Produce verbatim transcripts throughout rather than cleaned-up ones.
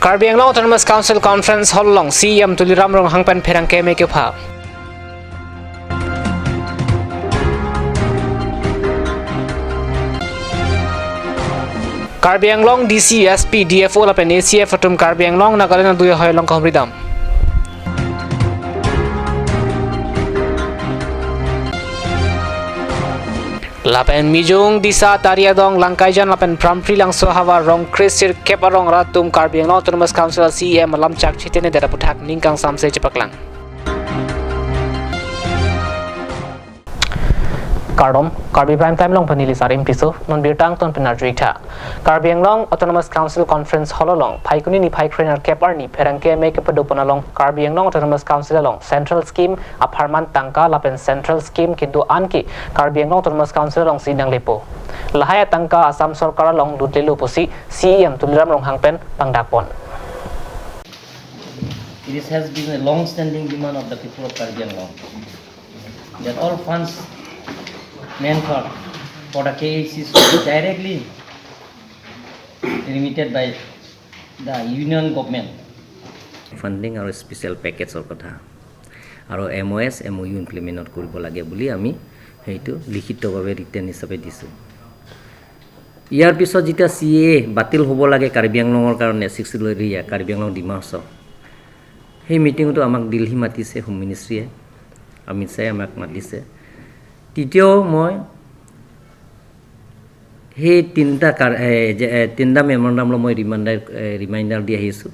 Karbi Anglong Autonomous Council Conference Hall along C E M Tuliram Ronghang pen pherangke mei kepha. Karbi Anglong D C, S P, D F O lapen A C F atum Karbi Anglong Nagaland adui ahoi along kahumri dam. Lapen Mijung, Disa, Tari Adong, Langkaijan lapen Prampri Langso ahavar Rongkre sirkep arong arat atum Karbi Anglong Autonomous Council C E M alam chak chitene dera puthak ning kangsamse chepaklang. Kardom, Karbi Prime Time along pen neli Sarim Tisso, non birta angton pen arju-ik tha. Karbi Anglong Autonomous Council Conference Hall along Phaikuni niphai kre-nerkep arni pherangke mei kepadopon along Karbi Anglong Autonomous Council along Central Scheme apharman tangka lapen Central Scheme kedo-an ke Karbi Anglong Autonomous Council alongsi nanglepo. Lahai atangka Assam Sorkar along lutlelo pusi C E M Tuliram Ronghang pen pangdakpon. This has been a long-standing demand of the people of Karbi Anglong, that all funds meant for, for the K A C should be directly remitted by the union government. Funding আৰু স্পেচিয়েল পেকেজৰ কথা আৰু এম অ' এছ, এম অ' you implement কৰিব লাগে বুলি আমি সেইটো লিখিতভাৱে ৰিটেন হিচাপে দিছোঁ। ইয়াৰ পিছত যেতিয়া চি এ এ বাতিল হ'ব লাগে কাৰ্বি আংলঙৰ কাৰণে, ছিক্স শ্বিডিউল এৰিয়া, কাৰ্বি আংলং ডিমা হাছাও, সেই মিটিঙতো আমাক দিল্লী মাতিছে হোম মিনিষ্ট্ৰীয়ে, অমিত শ্বাহে আমাক মাতিছে। তেতিয়াও মই সেই তিনিটা কাৰ- এ, যে, এ, তিনিটা মেমৰেণ্ডামলৈ মই ৰিমাইণ্ডাৰ, এ, ৰিমাইণ্ডাৰ দি আহিছোঁ।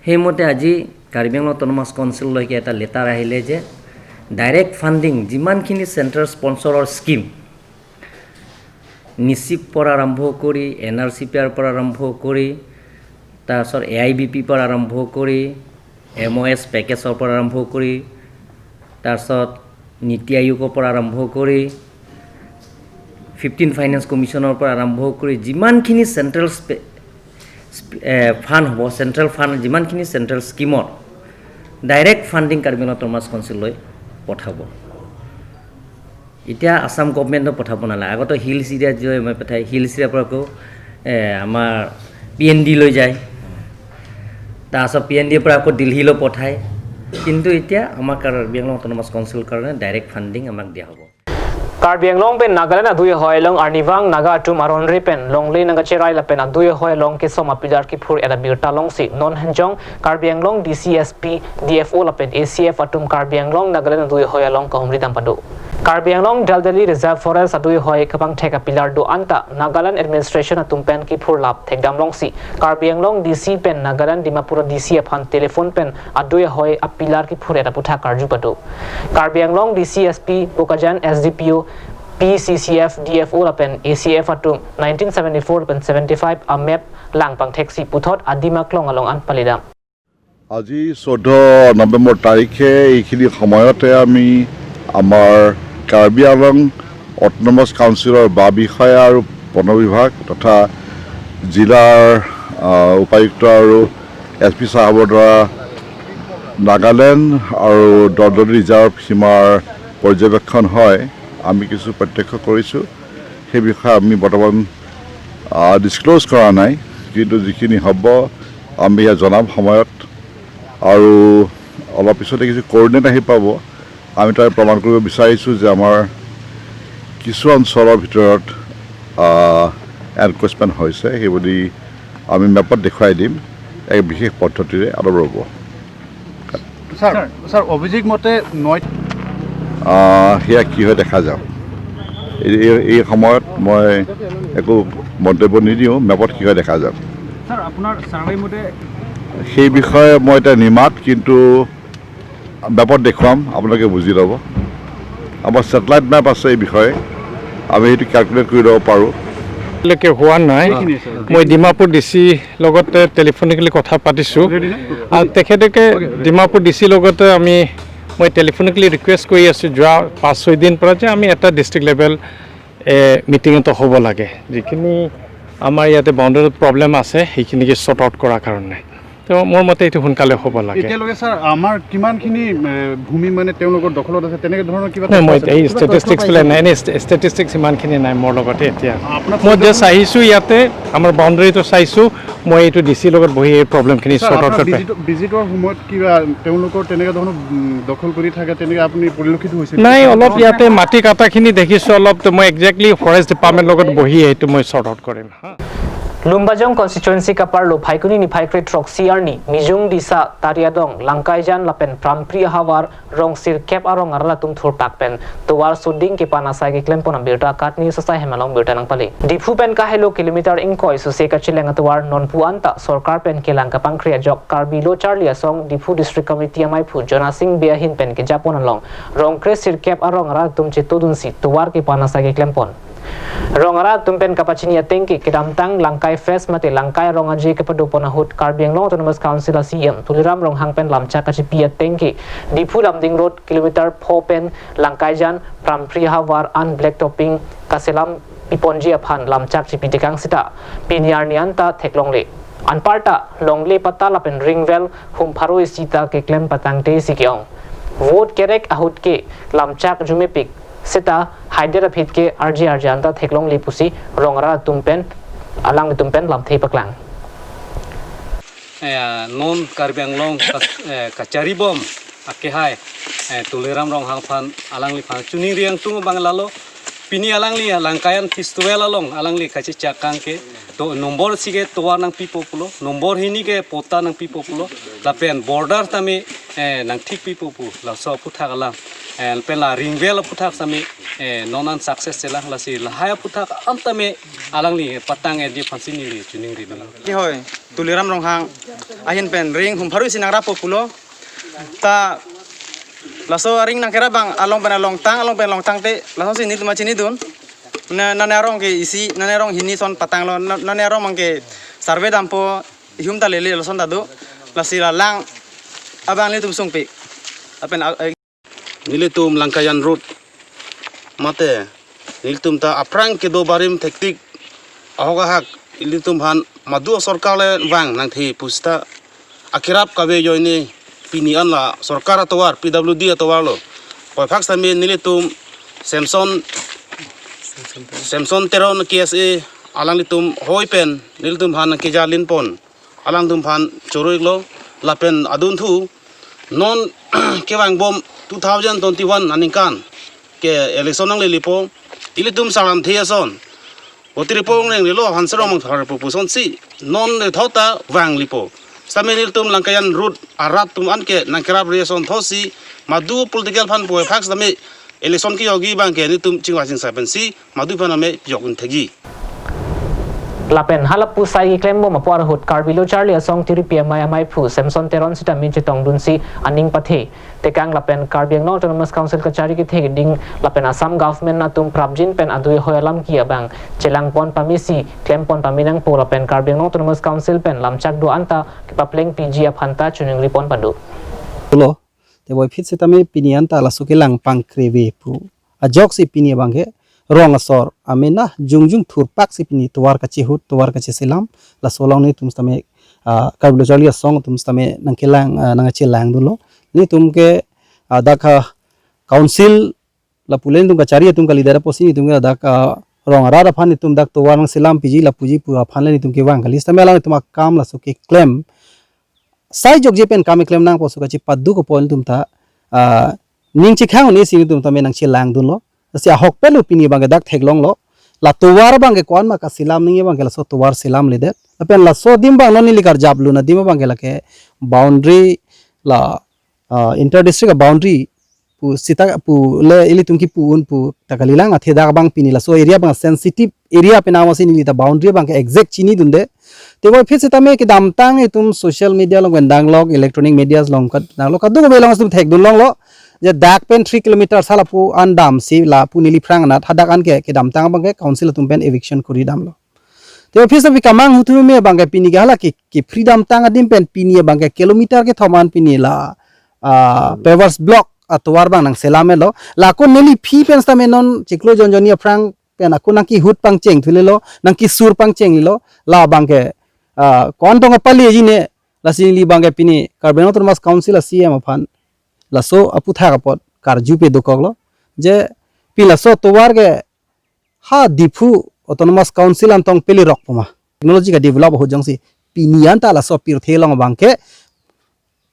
সেইমতে আজি কাৰ্বি আংলং অট'নমাছ কাউন্সিললৈকে এটা লেটাৰ আহিলে যে ডাইৰেক্ট ফাণ্ডিং যিমানখিনি চেণ্ট্ৰেল স্পনচৰৰ স্কিম, নিচিপ পৰা আৰম্ভ কৰি, N R C P R পৰা আৰম্ভ কৰি, তাৰপিছত এ আই বি পি পৰা আৰম্ভ কৰি, এম অ' এছ পেকেজৰ পৰা আৰম্ভ কৰি, তাৰপিছত নীতি আয়োগৰ পৰা আৰম্ভ কৰি, ফিফটিন ফাইনেন্স কমিশ্যনৰ পৰা আৰম্ভ কৰি যিমানখিনি চেণ্ট্ৰেল স্পে- স্পে- এ, ফাণ্ড হ'ব, চেণ্ট্ৰেল ফাণ্ড যিমানখিনি চেণ্ট্ৰেল স্কিমৰ ডাইৰেক্ট ফাণ্ডিং কাৰ্বি আংলং অট'নমাছ কাউন্সিললৈ পঠাব। এতিয়া আছাম গভৰ্ণমেণ্টক পঠাব নালাগে। আগতে হিলছ এৰিয়াত যে মই পঠাই, হিলছ এৰিয়াৰ পৰা আকৌ এ, আমাৰ পি এন ডি লৈ যায়, তাৰপিছত পি এন ডিৰ পৰা আকৌ দিল্লীলৈ পঠায়। কিন্তু এতিয়া আমাৰ কাৰ্বি আংলং অট'নমাছ কাউন্সিলৰ কাৰণে ডাইৰেক্ট ফাণ্ডিং আমাক দিয়া হ'ব। Karbi Anglong pen Nagaland adui ahoi along arnivang Naga atum aron-re pen longle nangkacherai lapen adui ahoi along kesom apilar kiphur-et abirta longsi non henjong Karbi Anglong D C, S P, D F O lapen A C F atum Karbi Anglong Nagaland adui ahoi along kahumri dam pado. Karbi Anglong Daldali Reserve Forest adui ahoi kepangthek apilar do-an ta Nagaland administration atum pen kiphurlap thekdam longsi Karbi Anglong D C pen Nagaland Dimapur D C aphan telephone pen adui ahoi apilar kiphur-et aputhak karju pado. Karbi Anglong D C, S P, Bokajan, S D P O, P C C F, D F O lapen A C F atum nineteen seventy-four lapen seventy-five a-map lang pangtheksi puthot adim aklong along an palidam. আজি চৈধ্য নৱেম্বৰ তাৰিখে এইখিনি সময়তে আমি আমাৰ কাৰ্বি আংলং অট'নমাছ কাউন্সিলৰ বা বিষয়া আৰু বন বিভাগ তথা জিলাৰ আহ, উপায়ুক্ত আৰু এছ পি চাহাবৰ দ্বাৰা নাগালেণ্ড আৰু দলদলি ৰিজাৰ্ভ সীমাৰ পৰ্যবেক্ষণ হয়। আমি কিছু প্ৰত্যক্ষ কৰিছোঁ। সেই বিষয়ে আমি বৰ্তমান ডিছক্ল'জ কৰা নাই, কিন্তু যিখিনি হ'ব আমি ইয়াত জনাম সময়ত। আৰু অলপ পিছতে কিছু কৰ্ডিনেট আহি পাব। আমি তাৰে প্ৰমাণ কৰিব বিচাৰিছোঁ যে আমাৰ কিছু অঞ্চলৰ ভিতৰত এনক্ৰ'চমেণ্ট হৈছে, সেইবুলি আমি মেপত দেখুৱাই দিম এক বিশেষ পদ্ধতিৰে আৰম্ভ হ'ব। ছাৰ, ছাৰ, অভিযোগ মতে নৈ আহ, সেয়া কি হয় দেখা যাওক। এই এই- এই সময়ত মই একো মন্তব্য নিদিওঁ, মেপত কি হয় দেখা যাওক। ছাৰ, আপোনাৰ ছাৰ্ভে মতে সেই বিষয়ে মই এতিয়া নিমাত, কিন্তু মেপত দেখুৱাম, আপোনালোকে বুজি ল'ব। আমাৰ ছেটেলাইট মেপ আছে এই বিষয়ে, আমি সেইটো কেলকুলেট কৰি ল'ব পাৰোঁ। এতিয়ালৈকে হোৱা নাই। মই ডিমাপুৰ ডি চি লগতে টেলিফনিকেলি কথা পাতিছোঁ। আৰু তেখেতকে ডিমাপুৰ ডি চি লগতে আমি মই টেলিফনিকেলি ৰিকুৱেষ্ট কৰি আছোঁ যোৱা পাঁচ ছয় দিন পৰা যে আমি এটা ডিষ্ট্ৰিক্ট লেভেল মিটিং এটা হ'ব লাগে, যিখিনি আমাৰ ইয়াতে বাউণ্ডেৰী প্ৰব্লেম আছে সেইখিনিকে ছৰ্ট আউট কৰাৰ কাৰণে। তো মোৰ মতে এইটো সোনকালে হ'ব লাগে। এতিয়ালৈকে ছাৰ, আমাৰ কিমানখিনি, এ, ভূমি মানে তেওঁলোকৰ দখলত আছে, তেনেকে ধৰণৰ কিবা নাই, তথ্য মই আছে নেকি? এই কিবা তথ্য ষ্টেটিষ্টিক্স পাইছে বিলাক নাই, নেকি? এনে ষ্টে-, ষ্টেটিষ্টিক্স ইমানখিনি নাই মোৰ লগতে এতিয়া। আপোনাৰ মই জাষ্ট আহিছোঁ ইয়াতে, আমাৰ বাউণ্ডেৰীটো চাইছোঁ, মই এইটো ডি চিৰ লগত বহি এই প্ৰব্লেমখিনি ছাৰ, ছৰ্ট আউট আপোনাৰ কৰি পাই- ভিজিটৰ, ভিজিটৰ সময়ত কিবা তেওঁলোকৰ তেনেকে ধৰণৰ, উম, দখল কৰি থাকে, তেনেকে আপুনি পৰিলক্ষিত হৈছে নেকি? নাই, অলপ ইয়াতে মাটি কাটাখিনি দেখিছোঁ, অলপ তো মই একজেক্টলি ফৰেষ্ট ডিপাৰ্টমেণ্ট লগত বহি এইটো মই short out Karim, Ha. Lumbajong constituency kaparlo Phaikuni niphai kre throksi arni Mijung Disa Tariadong Langkaijan lapen Prampri ahavar rong sirkep arong arat atum thurpak pen tovar soding kepan asai keklempon abirta Katni Sasai Hemalong birta nangpale. Diphu pen kahelo kilometer ingkoi suse kacheleng atovar nonpu anta sorkar pen kelang kapangkri ajok Karbi Lo Charli Asong Diphu District Committee amaiphu Jona Sing Bey ahin pen kejapon along rong kre sirkep arong arat atum chetodunsi tovar kepan asai keklempon. Rong arat atum pen kapachini atengke kedamtang Langkai Fest mate Langkai Rong Aje kepadopon ahut Karbi Anglong Autonomous Council a C E M Tuliram Ronghang pen lamchak kachipi atengke Diphu Lumding Road kilometer pho pen Langkaijan Prampri ahavar an black topping kaselam piponji aphan lamchak chipi tekang seta pini arni anta theklongle. Anparta longle patta lapen ring well hum pharo isi ta keklem patangte isi ke-ong. Vote kerek ahut ke lamchak jumepik seta haider aphi ke arje arje anta theklongle pusi rong arat atum pen alanglitum pen lamthe paklang. Eh, non Karbi Anglong kas-, eh, kachari bom akehai, eh, Tuliram Ronghang aphan alangliphan chuningri angtung abang lalo. Pini alangli Langkaijan festival along alangli kachechak kang ke to nombor isi ke tovar nangpipo pulo, nombor hini ke patta nangpipo pulo, lapen border tame, eh, nangthikpipo pu, laso aphuthak alam, eh, lapen la ring well aphuthak tame, eh, non an success chelang, lasi lahai aphuthak an tame alangli patang edi aphansi neli chuningri nang. Ke hoi, Tuliram Ronghang ahin pen ring hum pharo isi nangrapo pulo. Ta laso aring nangkerap abang along pen along tang, along pen along tangte laso si nelitum chinidun. Na, nane arong ke isi, nane arong hini ason patanglo, na, nane arong abang ke survey dampo, ihum ta lele lason ta do. Lasi la lang abang nelitum sungpik. Lapen a, a, nelitum Langkaijan road mate nelitum ta aphrang kedo barim thektik ahok ahak, nelitum aphan madu asorkar le vang nangthe pusi ta akerap kave ajoine pini an la sorkar atovar, P W D atovar lo. Puvoiphak sitame nelitum Samson, Samson Teron K S A alanglitum hoi pen nelitum aphan nangkejalinpon, alangtum aphan choro-iklo, lapen adunthu non kevang bom two thousand twenty-one aningkan ke election nanglelepo, ilitum salamthe ason. Botiri pongreng relo hanserong mangthar pupuson si non le thota vanglipo. Sitame nelitum Langkaijan road arat atum anke nangkerap re ason thotsi madu political aphan puvoiphak sitame election ke yogi abang ke nelitum chingvai chingsai pensi madu aphan ame piyok inthegi. Lapen hala pusai keklem bom apor ahut Karbi Lo Charli Asong tiripi amei amaiphu Samson Teron sitame chetongdunsi aning pathe tekang lapen Karbi Anglong Autonomous Council kachari kethe keding lapen Assam government atum prapjin pen adui hoi alam ki abang chelangpon pamesi klempon pame nangpo lapen Karbi Anglong Autonomous Council pen lamchak do anta kepapleng piji aphanta chuningripon pado. Lo, te puvoiphit sitame pini anta laso kelang pangkrevepo ajoksi pini abang ke rong asor amena jongjong thurpaksi pini tovar kachehut, tovar kacheselam, laso along nelitum sitame, ah, Karbi Lo Charli Asong atum sitame nangkelang, ah, nangchelangdunlo. Nelitum ke, ah, dak, ah, council lapu le nelitum kachari atum ka leader apotsi nelitum ke dak, ah, rong arat aphan nelitum dak tovar nangselam piji lapuji pu aphan le nelitum kevang kali. Sitame alanglitum akam laso keklem sai jokje pen kam keklem nangpo pusi kachipaduk apot nelitum ta, ah, ning chikhang un-esi nelitum tame nangchelangdunlo. Lasi ahokpet lo pini abang ke dak theklonglo. La tovar abang ke ko-an ma kaselam nangji abang ke laso tovar selamledet. Lapen laso adim abang non neli karjap lun adim abang ke lake boundary la, ah, inter district boundary pu seta pu le ilitum kipu un pu ta kalilang, athe dak abang pini laso area abang sensitive area penang amatsi neli ta boundary abang ke exact chinidunde. Te puvoiphit sitame kedamtang itum social media along pen danglok, electronic media along kat danglok, kadokave along itum thekdunlonglo je dak pen three kilometer sa lapu an damsi lapu neli aphrang anat hadak an ke kedamtang abang ke council atum pen eviction kori damlo. Te office api kamang hutu me abang ke pini ke hala ke, ke freedom tang adim pen pini abang ke kilometer kethom an pini la, ah, pavers block atovar abang nangselamlo. La ako neli aphi pen sitame non chiklo jonjoni aphrang pen ako nangkehut pangcheng thulelo, nangkesur pangchenglelo. La abang ke, ah, ko-an tong apali ji ne Lasi neli abangke pini Karbi Anglong Autonomous Council a-C E M aphan laso aputhak apot karjupe dokoklo, je pini laso atovar ke ha Diphu Autonomous Council an tong pele rok puma. Technology ke develop ahut jongsi pini anta laso pirthe along abangke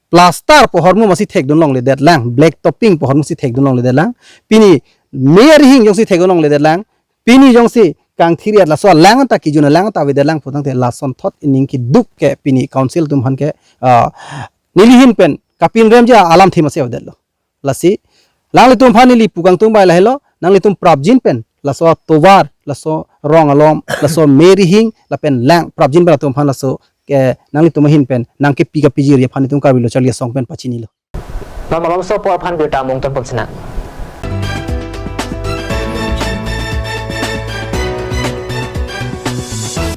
plaster pu ahormu masi thekdun longledetlang, black topping pu ahormu si thekdun longledetlang. Pini me arihing jongsi thekdun longledetlang. Pini jongsi kangthir-et laso alang anta kijun alang anta avedetlang putangte lasonthot ining keduk ke pini council atum aphan ke, ah, neli ahin pen kapinremji alamthe masi avedetlo. Lasi alanglitum aphan neli pu kangtung bai lahelo, nanglitum prapjin pen laso atovar, laso rong alom, laso me arihing lapen lang prapjin pen latum aphan laso ke nanglitum ahin pen nangkepi kapijiri aphan itum Karbi Lo Charli Asong pen pachinilo. Mama bangso apor aphan birta mungton pon sinang.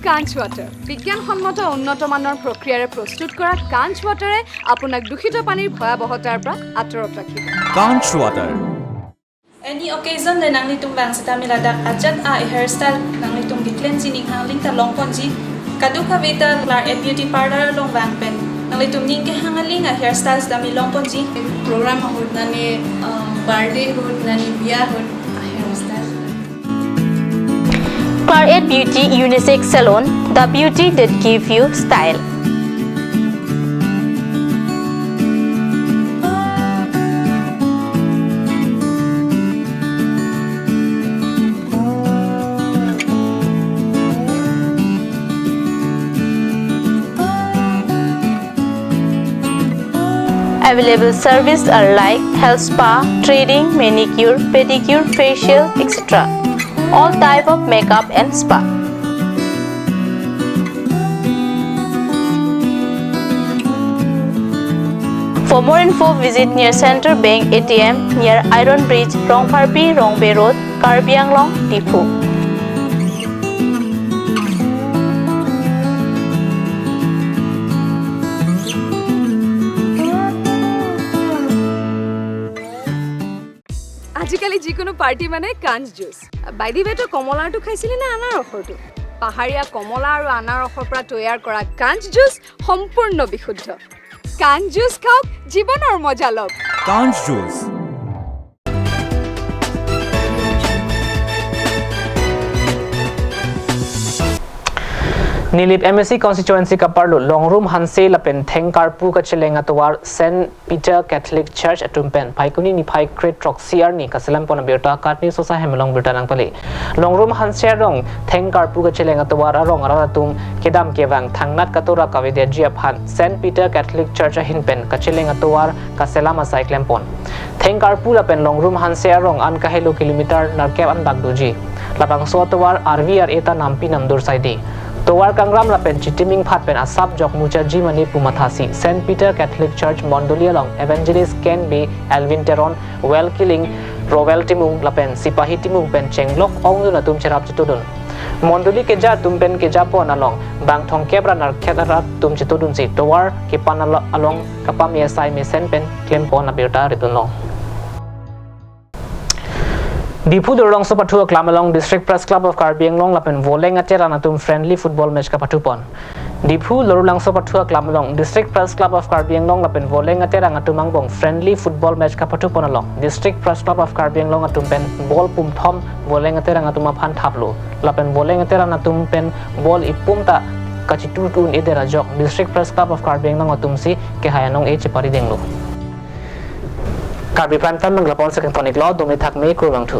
কাঞ্চ ৱাটাৰ, বিজ্ঞানসন্মত উন্নত মানৰ প্ৰক্ৰিয়াৰে প্ৰস্তুত কৰা কাঞ্চ ৱাটাৰে আপোনাক দূষিত পানীৰ ভয়াৱহতাৰ পৰা আঁতৰত ৰাখিব। Kanch Water. Any occasion le nanglitum bang sitame ladak ajat a hairstyle nanglitum keklem sining hangling ta longponji. Kadokave ta Claret Beauty Parlour along bang pen nanglitum ning kehang aling a hairstyle sitame longponji. Program ahut nani, uh, birthday ahut nani biya ahut a hairstyle. Claret Beauty Unisex Salon, the beauty that give you style. Available service are like health spa, threading, manicure, pedicure, facial, et cetera. All type of makeup and spa. For more info, visit near Central Bank A T M, near Iron Bridge, Rongpharpi, Rongbe Road, Karbi Anglong, Diphu. আজিকালি যিকোনো পাৰ্টি মানে কাঞ্চ juice. By the ৱে, তই কমলাৰটো খাইছিলি নে আনাৰসৰটো? পাহাৰীয়া কমলা আৰু আনাৰসৰ পৰা তৈয়াৰ কৰা কাঞ্চ জুচ সম্পূৰ্ণ বিশুদ্ধ। কাঞ্চ জুচ খাওক, জীৱনৰ মজা লওক। Kanch Juice. Nilip M A C constituency kaparlo Longrum Hanse lapen Thengkarpu kacheleng atovar Saint Peter Catholic Church atum pen Phaikuni niphai kre throksi arni kaselam pon abirta Katni Sosa hem along birta nangpale. Longrum Hanse arong Thengkarpu kacheleng atovar arong arat atum kedam kevang thangnat katora kavedetji aphan Saint Peter Catholic Church ahin pen kacheleng atovar kaselam asai klempon. Thengkarpu lapen Longrum Hanse arong an kahelo kilometer nerkep anbak doji. Labangso atovar arvi ar-e ta nampi namdur saide. Tovar kangram lapen chitiming phat pen asap jok muchaji mane pu mathasi Saint Peter Catholic Church Mondoli along Evangelist Ken Bey, Alvin Teron, Well Killing, Rowel Timung lapen Sipahi Timung pen chenglok ongdun atum cherap chetudun. Mondoli keja atum pen kejapon along bang thomkep ra nerkep arat atum chetudunsi tovar kepan alo-, along kapame asai mesen pen klempon abirta ridunlong. Diphu Durlongso Pathu aklam along District Press Club of Karbi Anglong lapen Voleng Aterang atum friendly football match kapathupon. Diphu Lorulangso Pathu aklam along District Press Club of Karbi Anglong lapen Voleng Aterang atum angbong friendly football match kapathupon along District Press Club of Karbi Anglong atum pen ball pumthom Voleng Aterang atum aphan thaplo. Lapen Voleng Aterang atum pen ball ipum ta kachitut un-edet ajok District Press Club of Karbi Anglong atumsi kehai anong-e chepari denglo. Karbi Prime Time nanglepon sekeng tonik lo, dumi thak me kurvangthu.